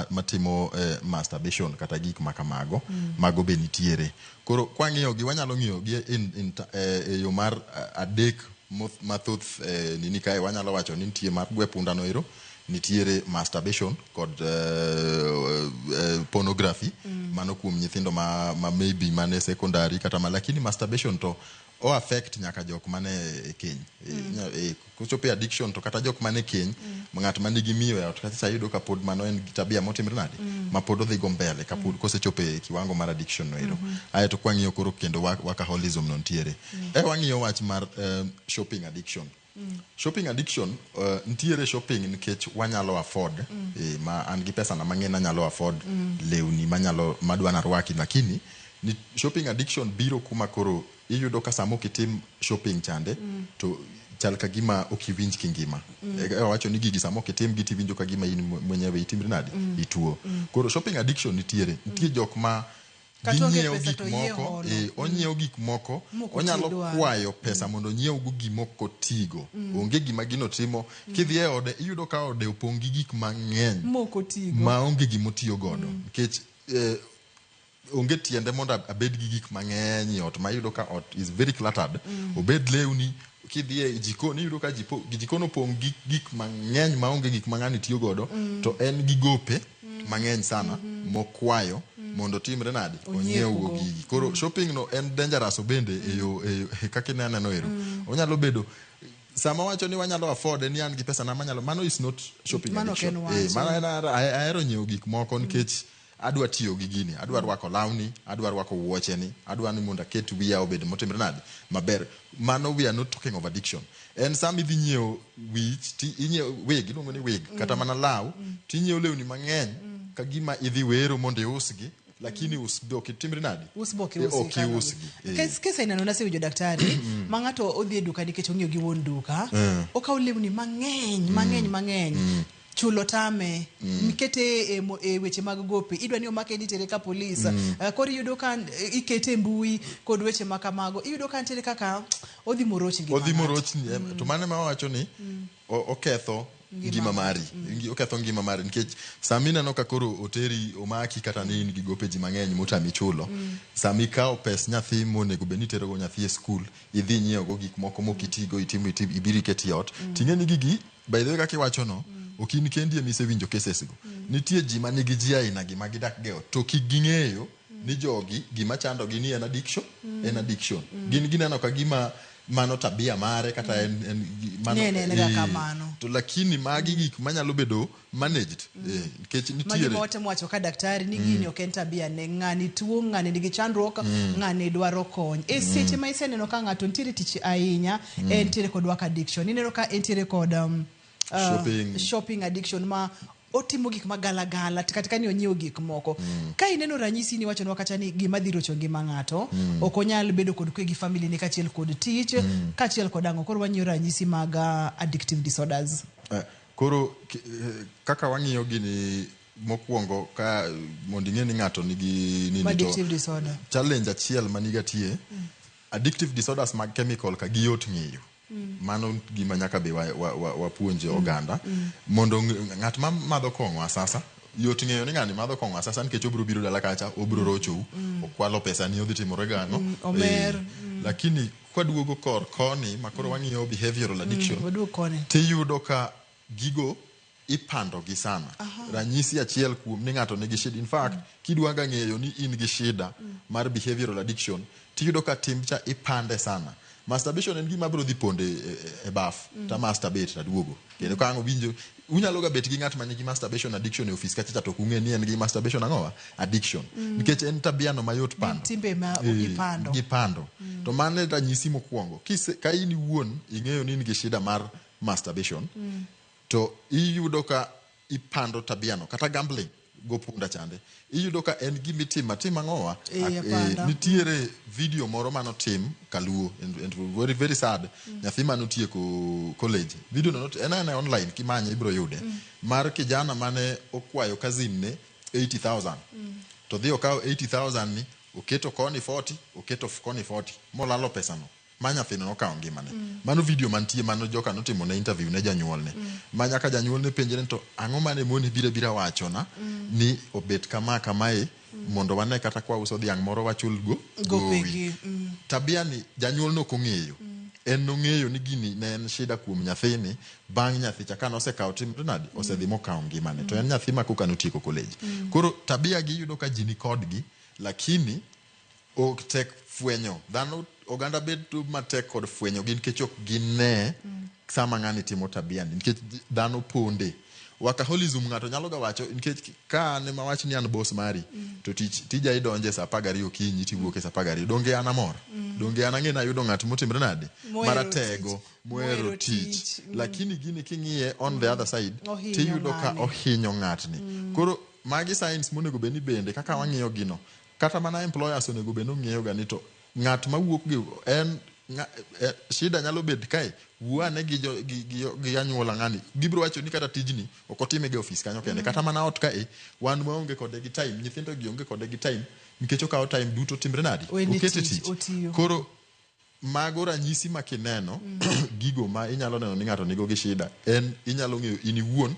matimo masturbation kata gik makamago mago be nitiere. Koro kwang'iyo gi wanyalo ng'iyo gi e yo mar adek mathoth nini kae wanyalo wacho ni nitie mar gwe punda no ero nitiere masturbation kod pornography mano kuom nyithindo ma maybe mane secondary kata ma lakini masturbation to o affect nyaka jok mane e keny kochopo e addiction to kata jok mane keny ng'at manigi miyo e ot kata sayudo ka pod mano en tabia motimre nade ma pod odhi go mbele kapod kosechopo e kiwango mar addiction no ero. Aeto kwang'iyo koro kendo workaholism no nitiere. Wang'iyo wach mar shopping addiction. Shopping addiction nitiere shopping nikech wanyalo afford ma an gi pesa na mang'eny anyalo afford lewni manyalo madwa narwaki lakini Ni shopping addiction biro kuma koro iyudo ka sama ok itim shopping chande to chal ka gima ok iwinj kingima. Wacho ni gigi sama ok itim gi tiwinjo ka gima in mwenyewe itimri nade? Ituo. Koro shopping addiction nitiere. Nitie jok ma Kata onge ginyiewo pesa gik to oyie moko, holo. onyiewo gik moko, Mok oti onyalo dwaro. kwayo pesa mondo onyiew go gimoko otigo. Onge gima gino timo. Kidhi e ode, iyudo ka ode opong' gi gik mang'eny Mok otigo. maonge gimotiyo godo. Nikech onge tiende mondo abed gi gik mang'eny e ot ma iyudo ka ot is very cluttered. Obed lewni, kidhi e jikon iyudo ka jikon opong' gi gik mang'eny maonge gik ma ng'ani tiyo godo. To en gi gope mang'eny sana mokwayo mondo otimre nade? Onyiewgo. Onyiewgo gigi. Koro shopping no en dangerous bende e yo kaka ineno ero. Onyalo bedo sama wacho ni wanyalo afford ni an gi pesa na manyalo, mano is not shopping Mano ok addiction. en wach. Mano en ahero nyiewo gik moko nikech adwa tiyo gi gini, adwa rwako lawni, adwa rwako wuocheni, adwa ni mondo aket wiya obed motimre nade maber. Mano we are not talking of addiction. En sama idhi nyiewo wich ti inyiewo wig, iluongo ni wig, kata mana law, tinyiewo lewni mang'eny ka gima idhi wero mondo iusgi, lakini us ok itimri nade? Us bo ok Ok iusi kano. iusgi. Kes ainano nasewinjo daktari ma ng'ato odhi e duka nikech ong'iyo gi wuon duka, okawo lewni mang'eny mang'eny mang'eny, chulo tame, mikete e weche mag gope, idwa ni omake ni tere ka polis. Koro iyudo ka ikete e mbui kod weche ma kamago, iyudo ka nitiere kaka odhi moroch ngima Odhi ng'ato. morochni, to mano ema wawacho ni oketho ngima mari. Oketho ngima mari nikech sama ineno ka koro oteri omaki kata ni in gi gope ji mang'eny motami chulo, sama ikawo pes nyathi monego bed ni iterogo nyathi e skul, idhi nyiewogo gik moko mok itigo, itimo ibiro iketi e ot, ting'e ni gigi, by the way, kaka iwachono, ok in kendi ema isewinjo cases go. Nitie ji manigi ji aina gi ma gidak go e ot to kik ging'eyo ni jogi gima chandogi ni en addiction. En addiction. Gin gineno ka gima mano tabia mare kata en mano, Ne, ne, ne, kamano. To lakini magi gik manyalo bedo managed, nikech Magi nitiere ma watemo wacho ka daktari ni gini ok en tabia ne ng'ani tuo, ng'ani nigi chandruok, ng'ani dwaro kony. E seche ma iseneno ka ng'ato nitiere tich ahinya, entiere kod work addiction, ineno ka entiere kod Shopping. shopping addiction ma otimo gik magalagala kata ka ni onyiewo gik moko. Ka ineno ranyisi ni wachonwa kata ni gima dhi rocho ngima ng'ato, ok onyal bedo kod kwe gi family ne kaachiel kod tich, kaachiel kod ang'o. Koro wang'iyo ranyisi mag addictive disorders. Koro kaka wang'iyo gini mokwongo, ka mondo ing'e ni ng'ato nigi nini to Addictive disorder. Challenge achiel maniga tie, addictive disorders mag chemical ka giyot ng'eyo. Mano gima nyaka be wapuonj oganda mondo ng'at ma madho kong'o asasa yot ng'eyo ni ng'ani madho kong'o asasa nikech obiro biro dala kacha, obiro rochou, okwalo pesa ni, odhi timore gang'o. Omer. Lakini kwaduogo kor koni ma koro wang'iyo behavioral addiction, Waduog koni. tiyudo ka gigo ipando gi sana. Ranyisi achiel kuom ni ng'ato nigi shida, in fact, kidwa ga ng'eyo ni in gi shida mar behavioral addiction, tiyudo ka tim cha ipande sana. Masturbation en gima biro dhi ponde e baf, ta masturbate taduogo kendo ka ang' owinjo. Unyalo ga bet gi ng'at ma nigi masturbation addiction e ofis kacha cha to ok ung'e ni en gi masturbation ang'owa addiction, nikech en tabia no mayot pando. Timbe ma ipando. Gipando. To mano e ranyisi mokwongo. Ka in iwuon ing'eyo ni in gi shida mar masturbation, to iyudo ka ipando tabia no. Kata gambling go punda chande, iyudo ka en gima itimo atima ang'owa. Apanda. Nitiere video moro manotim Kaluo and very, very sad. Nyathi manotieko college, video no en aena online, kimanye ibiro yude, mar kijana mane okwayo cousin ne 80,000, to dhi okawo 80,000 ni oketo koni 40, oketo koni 40, molalo pesano ma nyathino nokawo ngimane. Mano video mantie mano joka notimo ne interview ne janyuolne, ma nyaka janyuolne penjre ni to ang'o mane moni biro bira wachona ni obet kama kamae mondo wane kata kwa uso dhiang' moro wachul go gowi. Gopegi. Tabia ni janyuol nok ong'eyo. En nong'eyo ni gini ne en shida kuom nyathini bang' nyathi cha ka nosekawo timre nade, osedhi mokawo ngimane, to en nyathi ma koka notieko college. Koro tabia gi iyudo ka ji ni kodgi, lakini ok tek fwenyo dhano. Oganda bedo matek kod fwenyo gi nikech ok gine sama ng'ani timo tabia ni, nikech dhano ponde. Workaholism ng'ato nyalo ga wacho nikech ka an ema wach ni an boss mari, to tich tija idonje saa 12 okinyi tiwuok e saa 12, donge an amor? Donge an ang'e ni ayudo ng'at motimre nade Mohero maratego tich. mohero Mohero tich. tich. Lakini gini king'iye on the other side, Ohinyo tiyudo ka ng'ani. ohinyo ng'atni. Koro magi signs monego bed ni bende kaka wang'iyo gino. Kata mana employers onego bed ni ong'eyo ga ni to ng'at mawuok gi en shida nyalo bet kae wuo ane gi, jo, gi, gi, gi anyuola ng'ani gibiro wacho ni kata tijni ok otime ga e ofis kanyo kende kata mana ot kae wan waonge kode gi time nyithindo gi onge kode gi time nikech okawo time duto timre nadi Wene okete tich, tich otiyo. koro mago ranyisi ma kineno gigo ma inyalo neno ni ng'ato nigo gi shida en inyalo ng'eyo in iwuon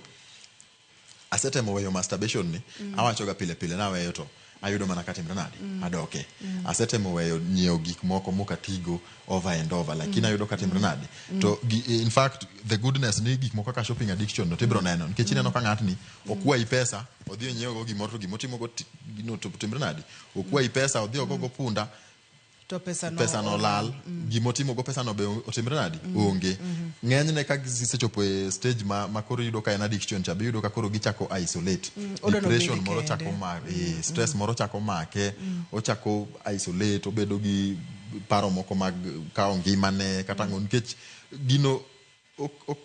asetemo weyo masturbation ni awacho ga pile pile naweyo to ayudo mana katimre nadi adoke asetemo weyo nyiewo gik moko mokatigo over and over lakini ayudo katimre nadi to gi, in fact the goodness ni gik moko kaka shopping addiction no tibiro neno nikech ineno ka ng'atni okwayi pesa odhi onyiewo go gimoro to gimotimo go gino to timre nadi okwayi pesa odhi ogogo punda to pesa no pesa no lal gimotimo go pesa no be otimre nadi onge ng'enyne ka gisechopo e stage ma koro iyudo ka en addiction cha be iyudo ka koro gichako isolate odwa nobed depression moro kende. chako ma stress moro chako make ochako isolate obedo gi paro moko mag kawo ngimane kata ang'o nikech gino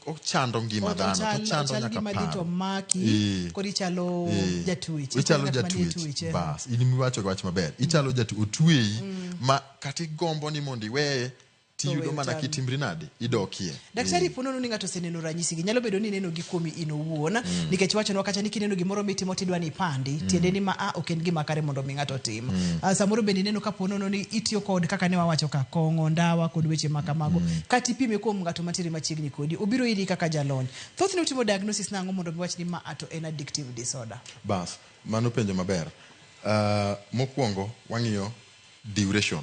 ochando ngima dhano to ochando ochal nyaka gima dhi to paro maki koro ichalo jatwech ichalo ng'at manie jatwech twech, eh. bas in miwacho wach maber ichalo jatwech otweyi ma kata igombo ni mondo iweye tiyudo weyo mana chame. kitimri nade idokie Daktari po nono ni ng'ato oseneno ranyisi gi nyalo bedo ni ineno gi kuomi in owuon nikech wachonwa kacha ni kineno gimoro mitimo tidwa ni ipandi tiende ni ma a ok en gima kare mondo mi ng'ato otim samoro bende ineno ka po nono ni itiyo kod kaka ne wawacho ka kong'o ndawa kod weche ma kamago kata ipime kuom ng'ato mantiere machiegni kodi obiro iri kaka jalony thothne utimo diagnosis nang'o mondo mi wach ni ma a to en addictive disorder bas mano penjo maber mokwongo wang'iyo duration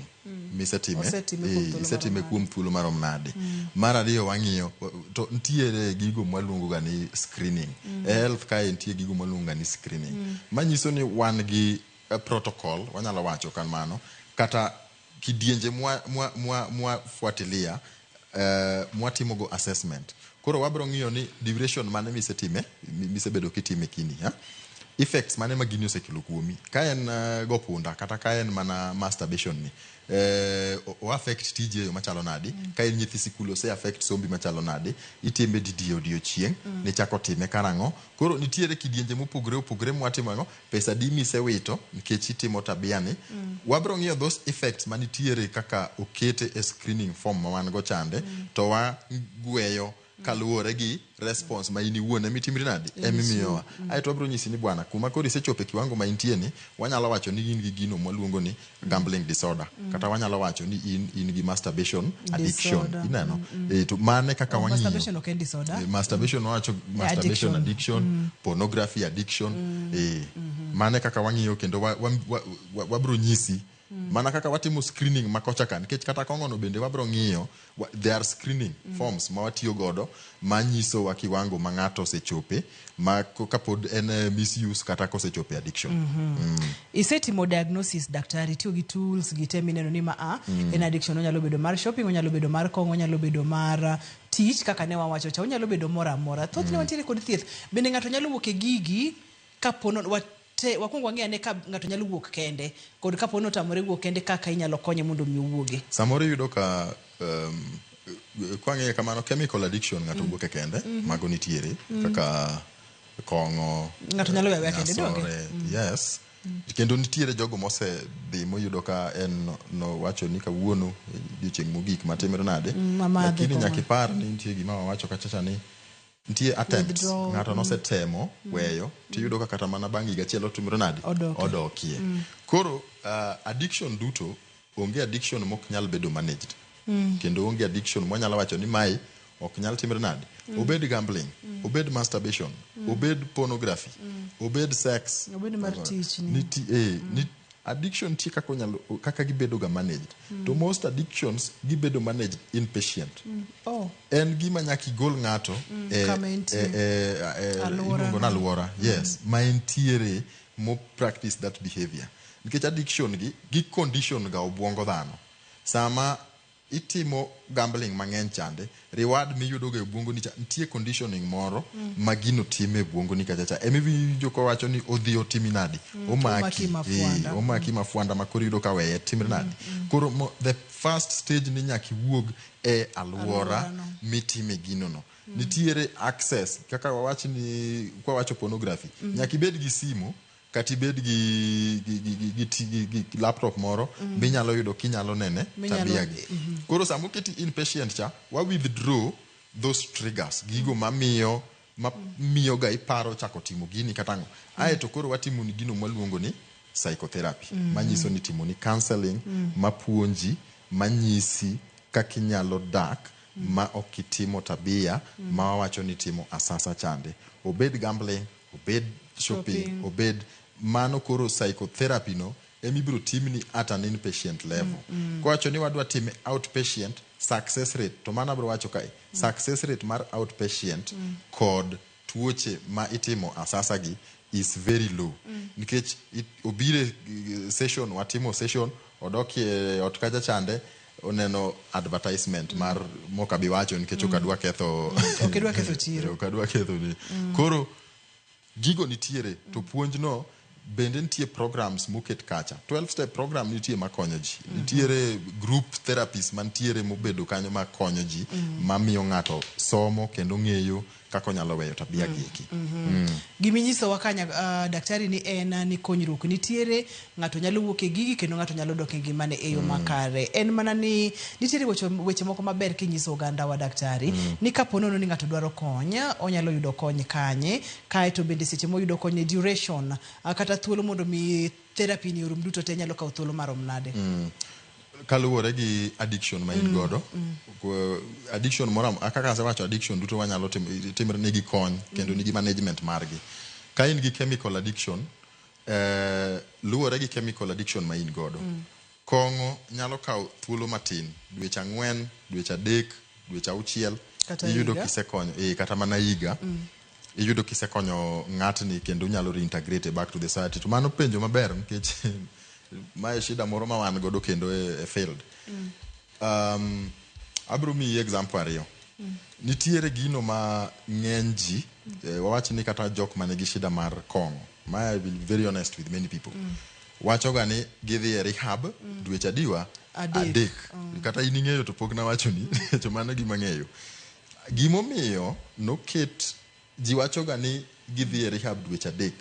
misetime Osetime kuom thuolo isetime marom kuom thuolo marom nade mar ariyo wang'iyo to ntiere gigo mwaluongo ga ni screening e health kae nitie gigo mwaluongo ga ni screening manyiso ni wan gi protocol wanyalo wacho kamano kata kidienje mwa, mwa, mwa, mwa fuatilia mwatimogo assessment koro wabro ng'iyo ni duration mane misetime misebedo kitime kini ha? Effects mane ma gini osekelo kuomi ka en go punda kata ka en mana masturbation ni o affect tiji e yo machalo nadi ka in nyithi sikul ose affect sombi machalo nadi itime didi e odiochieng' nichako time karang'o koro nitiere kidienje mopogore opogore mwatimo ang'o pesa di misewito nikech itimo tabia ni wabro ng'iyo those effects manitiere kaka okete e screening form ma wan go chande to wagweyo kaluwore gi response ma in iwuon emitimri nadi emimiyowa aeto wabro nyisi ni bwana kuma koro isechopo e kiwango ma intie ni wanyalo wacho ni in gi gino mwaluongo ni gambling disorder kata wanyalo wacho ni in gi masturbation addiction Disorder. ineno to mane kaka wang'iyo masturbation ok en disorder masturbation wawacho masturbation addiction. addiction pornography addiction mane kaka wang'iyo kendo wabro nyisi mana kaka watimo screening ma kocha ka nikech kata kong'ono bende wabro ng'iyo there are screening forms ma watiyo godo manyisowa kiwango ma ng'ato osechope ma kapod en misuse kata kosechope addiction isetimo diagnosis daktari tiyo gi tools gi te mineno ni ma a en addiction onyalo bedo mar shopping onyalo bedo mar kong'o onyalo bedo mar tich kaka ne wawacho cha onyalo bedo moro amora thothne wantiere kod thieth bende ng'ato nyalo wuok e gigi kapo wakwongo wang'e ane ka ng'ato nyalo wuok kende kod kapo ni otamore wuok kende kaka inyalo konye mondo mi owuoge samoro iyudo ka kwang'iye kamano chemical addiction ng'ato wuok e kende mago nitiere kaka kong'o Ng'ato nyalo weyo aweya kende, donge? nyasore, yes kendo nitiere jogo mosedhi moyudo ka en nowacho ni kawuono odiochieng' mogik matimre nade mamadhe lakini kong'o. nyaka ipar ni nitie gima wawacho kachacha ni nitie attempts Withdrawal, ng'ato nosetemo weyo tiyudo ka kata mana bang' higa achiel otimre nade Odokie. odokie koro addiction duto onge addiction mok nyal bedo managed kendo onge addiction mwanyalo wacho ni mae ok nyal timre nade obed gambling obed masturbation obed pornography obed sex Obed mar tich ni. Addiction nitie kaka onyalo kaka gibedo ga managed to most addictions gibedo managed inpatient Oh. en gima nyaka igol ng'ato Kama entie. Alwora iluongo no. ni alwora yes ma entiere mo practice that behavior nikech addiction gi condition ga obwongo dhano sama itimo gambling mang'eny chande reward miyudo ga e obwongo ni cha nitie conditioning moro ma gino time e obwongo ni kachacha emiwinjo kowacho ni odhi otimi nadi Omaki mafuanda. omaki mafuanda ma koro iyudo ka weye timre nadi koro the first stage ni nyaka iwuog e alwora Alworano. mitime gino no nitiere access kaka wawach ni kwawacho pornography nyaka ibed gi simu Kata ibed gi laptop moro minyalo yudo kinyalo nene tabia gi. Koro sama oketi inpatient cha, wa withdraw those triggers, gigo mamiyo mamiyo ga iparo chako timo gini kata ang'o. Aeto koro watimo ni gino mwaluongo ni psychotherapy, manyiso ni timo ni counseling, mapuonji, manyisi kaka inyalo dak ma ok itimo tabia ma wawacho ni timo asasa chande, obed gambling, obed shopping, Shopping. obed mano. Koro psychotherapy no emibiro timni at an inpatient level. Kowacho ni wadwa time outpatient, success rate to mano abiro wacho kae, success rate mar outpatient kod tuoche ma itimo asasa gi is very low, nikech obire session, watimo session, odok e ot kacha chande, oneno advertisement mar mokabi wacho nikech ok adwa ketho. Ok idwa ketho chiro. Ok adwa ketho ni. Koro gigo nitiere to puonj no bende nitie, programs moket kacha, 12 step program nitie makonyo ji, nitiere group therapies mantiere mobedo kanyo makonyo ji, mamiyo ng'ato somo kendo ng'eyo kaka onyalo weyo tabia gi eki. Giminyisowa kanya, daktari, ni en ni konyruok nitiere, ng'ato nyalo wuok e gigi kendo ng'ato nyalo dok e ngimane e yo makare. En mana ni nitiere weche moko maber kinyiso oganda wa, daktari, ni kapo nono ni ng'ato dwaro kony, onyalo yudo kony kanye? Kaeto bende seche moyudo kony e duration, kata thuolo mondo mi therapy ni orum duto te nyalo kawo thuolo marom nade? Kaluwore gi addiction ma in godo, addiction moro kaka asewacho, addiction duto wanyalo timre nigi kony kendo nigi management margi. Ka in gi chemical addiction, luwore gi chemical addiction ma in godo. Kong'o nyalo kawo thuolo matin, dweche 4, dweche 3, dweche 6. Kata Iyudo higa? kisekonyo, kata mana higa. Iyudo kisekonyo ng'atni kendo unyalo reintegrate back to the society. To mano penjo maber nikech mae shida moro ma wan godo kendo e field. Abiro miyi example ariyo. Nitiere gino ma ng'eny ji, wawach ni kata jok manigi shida mar kong'o, ma I will be very honest with many people, wachoga ni gidhi e rehab dweche adiwa? Adek. Adek. Kata in ing'eyo to pok nawachoni to mano gima ng'eyo gimomiyo noket ji wachoga ni gidhi e rehab dweche 3.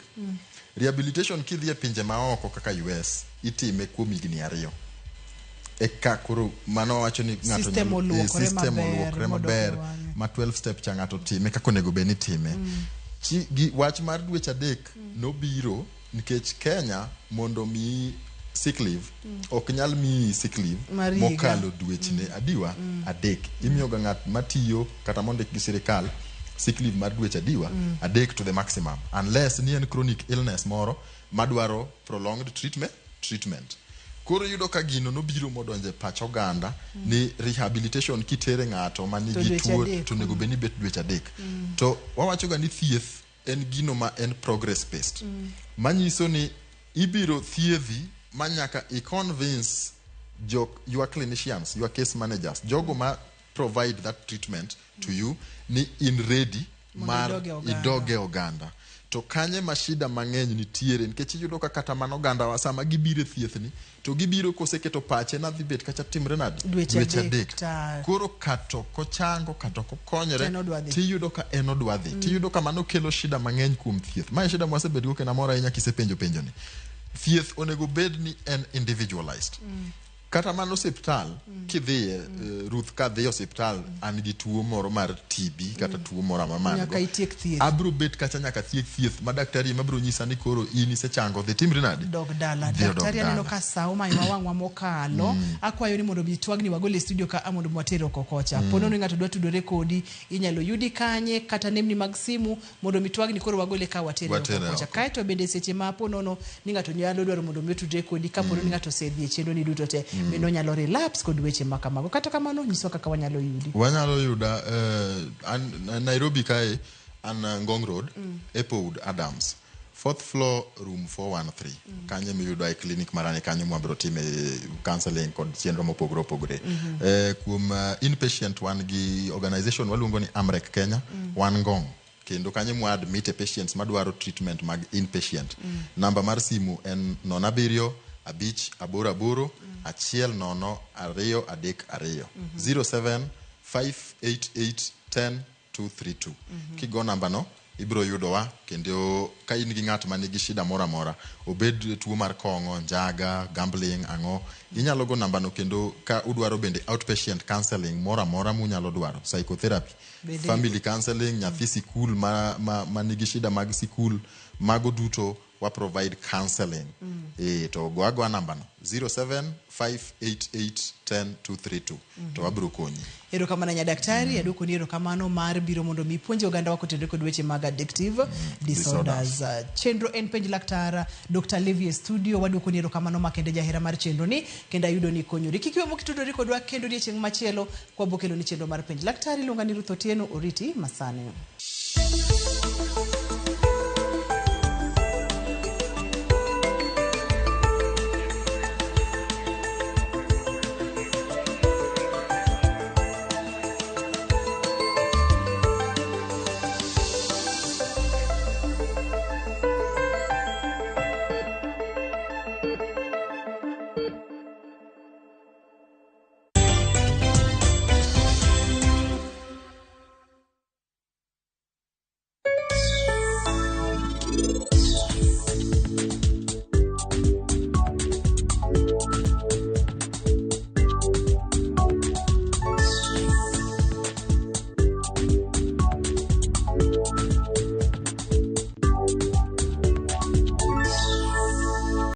Rehabilitation kidhi e pinje maoko kaka US itime kuom higni 2 eka koro mano wacho ni ng'ato System oluokore system maber, oluokore modok e maber wang'e. ma 12 step cha ng'ato time kaka onego bed ni time. Wach mar dweche 3 nobiro nikech Kenya mondo miyi sick leave, ok nyal miyi sick leave Mar higa. mokalo dwechne adiwa? 3. Imiyoga ng'at matiyo kata mondik gi sirikal sick leave mar dweche adiwa? 3 to the maximum, unless ni en chronic illness moro madwaro prolonged treatment. Koro iyudo ka gino nobiro modonjo e pach oganda ni rehabilitation kitere ng'ato To manigi dweche tuo 3. to onego bed ni bet dweche 3. To wawachoga ni thieth en gino ma en progress based, manyiso ni ibiro thiedhi ma nyaka i convince jok, your clinicians, your case managers, jogo ma provide that treatment to you ni in ready Mondo mar idog e oganda. idog e oganda. To kanye ma shida mang'eny nitiere? Nikech iyudo ka kata mana ogandawa sama gibiro e thiethni to gibiro koseketo pache nadhi bet kacha timre nade? Dweche 3. Koro kato kochango kata ok okonyore, To en odwa dhi. Tiyudo ka en odwa dhi. Tiyudo ka mano kelo shida mang'eny kuom thieth. Mae shida mwasebetgo kendo amor ahinya kisepenjo penjo ni thieth onego bed ni en individualized. Kata mana osiptal kidhiye, Ruth, kadhi e osiptal an gi tuo moro mar TB kata tuo moro amora ma an Nyaka go. itiek thieth. Abro bet kacha nyaka tiek thieth ma daktari ema biro nyisa ni koro in isechango, dhi timri nade? Dog dala. Dhi odog Daktari, aneno dala. ka sa omayowa wang'wa mokalo. Akwayo ni mondo mi twagni wagol e studio ka mondo mi water oko kocha. Po nono ni ng'ato dwa tudore kodi, inyalo yudi kanye kata nembni mag simu mondo mi twagni koro wagole ka watere oko Watere kocha? oko. Kaeto bende seche ma po nono ni ng'ato nyalo dwaro mondo mi otudre kodi kapo ni ng'ato osedhi e chenro ni duto te, bende onyalo relapse kod weche ma kamago. Kata kamano, nyiswa kaka wanyalo yudi. Wanyalo yuda an, Nairobi kae an, Ngong Road, Applewood Adams, fourth floor, room 413. Kanyo miyudo e clinic marani kanyo mwabiro time counseling kod chenro mopogore opogore. Kuom inpatient wan gi organization waluongo ni Amrec Kenya, wan Ngong kendo kanyo mwa admit patients madwaro treatment mag inpatient. Namba mar simu en 0758810232, 0758810232. Kigo namba no Ibiro yudowa kendo ka in gi ng'at ma nigi shida moro amora, obed tuo mar kong'o, njaga, gambling, ang'o, inyalo go namba no kendo ka udwaro bende outpatient counseling moro amora munyalo dwaro, psychotherapy, Bende- family counseling, nyathi sikul ma nigi shida mag sikul, mago duto wa provide counseling. To go agoa namba no 0758810232 to wabiro konyi. Erokamano nyadaktari. Aduokoni erokamano mar biro mondo mi ipuonje oganda wa kotenore kod weche mag addictive disorders. Chenro en Penj Laktar, Dr. Levi e studio. Waduokoni erokamano makende jahera mar chenro ni kendo ayudo ni ikonyori. Kik iwe mok itudori kodwa kendo odiechieng' machielo kwabo keloni chenro mar Penj Laktar. Iluonga ni Ruth Otieno, oriti masani.